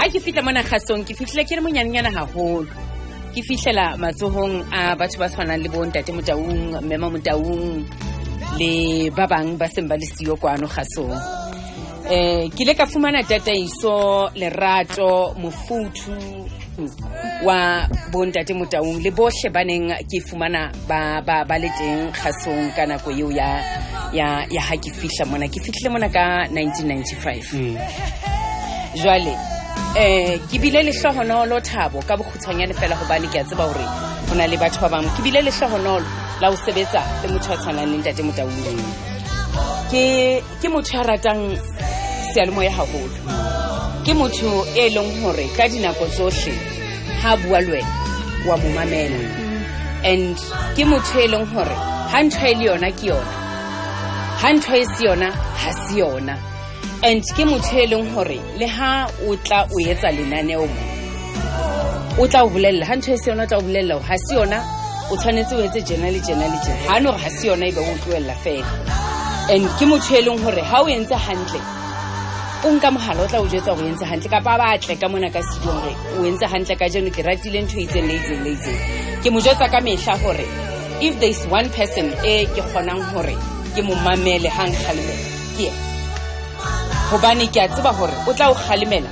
Ha ke fihla mona kgasong, ke fihlile ke le monyanenyana haholo, ke fihlela matsohong a batho ba tshwanang le bo Ntate Motaung, Mema Motaung le ba bang ba seng ba le siyo kwano kgasong. Ke ile ka fumana tataiso, lerato, mofuthu wa bontate Motaung le bohle ba neng ke fumana ba le teng kgasong ka nako eo ya ha ke fihla mona. Ke fihlile mona ka 1995. Jwale ke bile lehlohonolo, Thabo, ka bokgutshwanyane fela, hobane ke a tseba hore ho na le batho ba bang. Ke bile lehlohonolo la ho sebetsa le motho a tshwanang le Ntate Motaung. Ke motho ya ratang seyalemoya haholo, ke motho e leng hore ka dinako tsohle ha bua le wena wa mo mamela, and ke motho e leng hore ha ntho e le yona ke yona, ha ntho e se yona ha se yona, and ke motho e leng hore le ha o tla o etsa lenaneo mo, o tla o bolella ha ntho e se yona, o tla o bolella hore ha se yona, o tshwanetse o etse tjena le tjena le tjena. Ha no re ha se yona, ebe o tlohella fela. And ke motho e leng hore ha o entse hantle, o nka mohala, o tla o jwetsa hore o entse hantle, kapa a batle ka mona ka studio hore o entse hantle kajeno, ke ratile ntho e itseng le itseng le itseng. Ke mo jwetsa ka mehla hore if there is one person e ke kgonang hore ke mo mamele ha nkgalemela, ke yena, hobane ke a tseba hore o tla o kgalemela,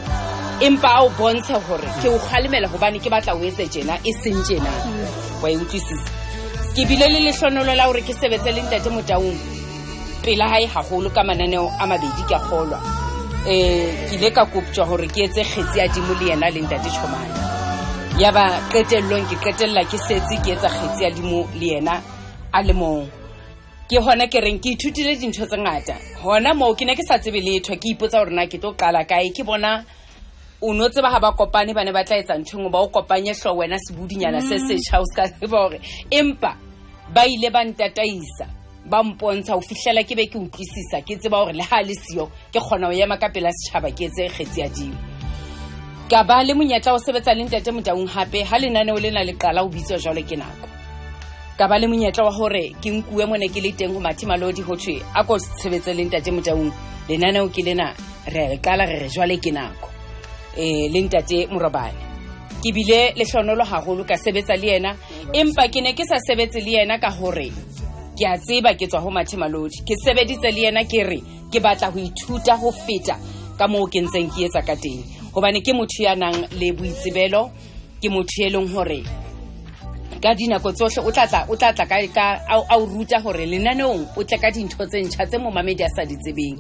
empa a o bontshe hore ke o kgalemela hobane ke batla o etse tjena, e seng tjena. Wa e utlwisisa? Ke bile le lehlonolo la hore ke sebetse le Ntate Motaung pela hae haholo ka mananeo a mabedi. Ke a kgolwa ke ile ka koptjwa hore ke etse Kgetsi ya Dimo le yena le Ntate Chomane. Yaba qetellong ke qetella ke setse ke etsa Kgetsi ya Dimo le yena a le mong. Ke hona ke reng ke ithutile dintho tse ngata hona moo. Ke ne ke sa tsebe letho, ke ipotsa hore na ke tlo qala kae. Ke bona o no tseba ha ba kopane, ba ne ba tla etsa ntho e nngwe, ba o kopanye hlooho wena sebudinyana se setjha, o ska tseba hore, empa ba ile ba ntataisa, ba mpontsha ho fihlela ke be ke utlwisisa, ke tseba hore le ha le siyo ke kgona ho ema ka pela setjhaba, ke etse Kgetsi ya Dimo. Ka ba le monyetla wa ho sebetsa le Ntate Motaung hape ha lenaneo lena le qala ho bitswa Jwalo ke Nako. Ka ba le monyetla wa hore ke nkuwe mone ke le teng ho Mathe Malodi, ho thwe a ko tshebetse le Ntate Motaung, lenaneo ke lena, re re qala re re Jwale ke Nako le Ntate Morobane. Ke bile lehlonolo haholo ka sebetsa le yena, empa ke ne ke sa sebetse le yena ka hore ke a tseba ke tswa ho Mathe Malodi. Ke sebeditse le yena ke re ke batla ho ithuta ho feta ka moo ke ntseng ke etsa ka teng, hobane ke motho ya nang le boitsebelo, ke motho e leng hore ka dinako tsohle o tla tla ka a o ruta hore lenaneong o tle ka dintho tse ntjha tse momamedi a sa di tsebeng.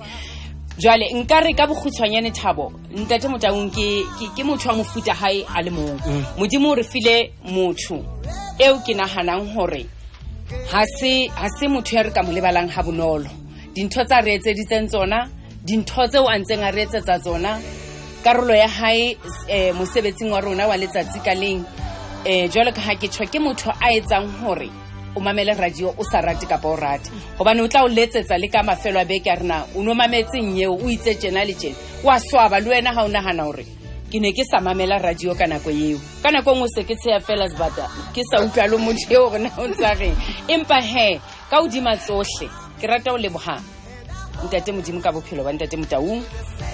Jwale nka re ka bokgutshwanyane, Thabo, Ntate Motaung ke motho wa mofuta hae a le mong. Modimo o re file motho eo ke nahanang hore ha se motho ya re ka mo lebalang ha bonolo. Dintho tsa re etseditseng tsona, dintho tseo a ntseng a re etsetsa tsona, karolo ya hae mosebetsing wa rona wa letsatsi ka leng, jwalo ka ha ke tjho, ke motho a etsang hore o mamele radio o sa rate kapa o rate, hobane o tla o letsetsa le ka mafelo a beke a rena o no mametseng eo, o itse tjena le tjena. Wa swaba le wena ha o nahana hore ke ne ke sa mamela radio ka nako eo. Ka nako e nngwe se ke tsheya fela sebata, ke sa utlwa le motho eo hore na o ntsa reng. Empa he, ka hodima tsohle, ke rata ho leboha Ntate Modimo ka bophelo ba Ntate Motaung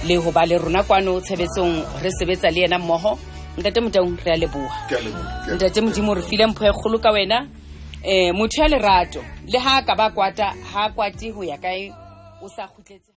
le ho ba le rona kwano tshebetsong, re sebetsa le yena mmoho. Ntate Motaung, re a leboha. Ke a leboha. Ntate Modimo re file mpho e kgolo ka wena, motho ya lerato, le ha ka ba kwata, ha kwate ho ya kae, o sa kgutletse.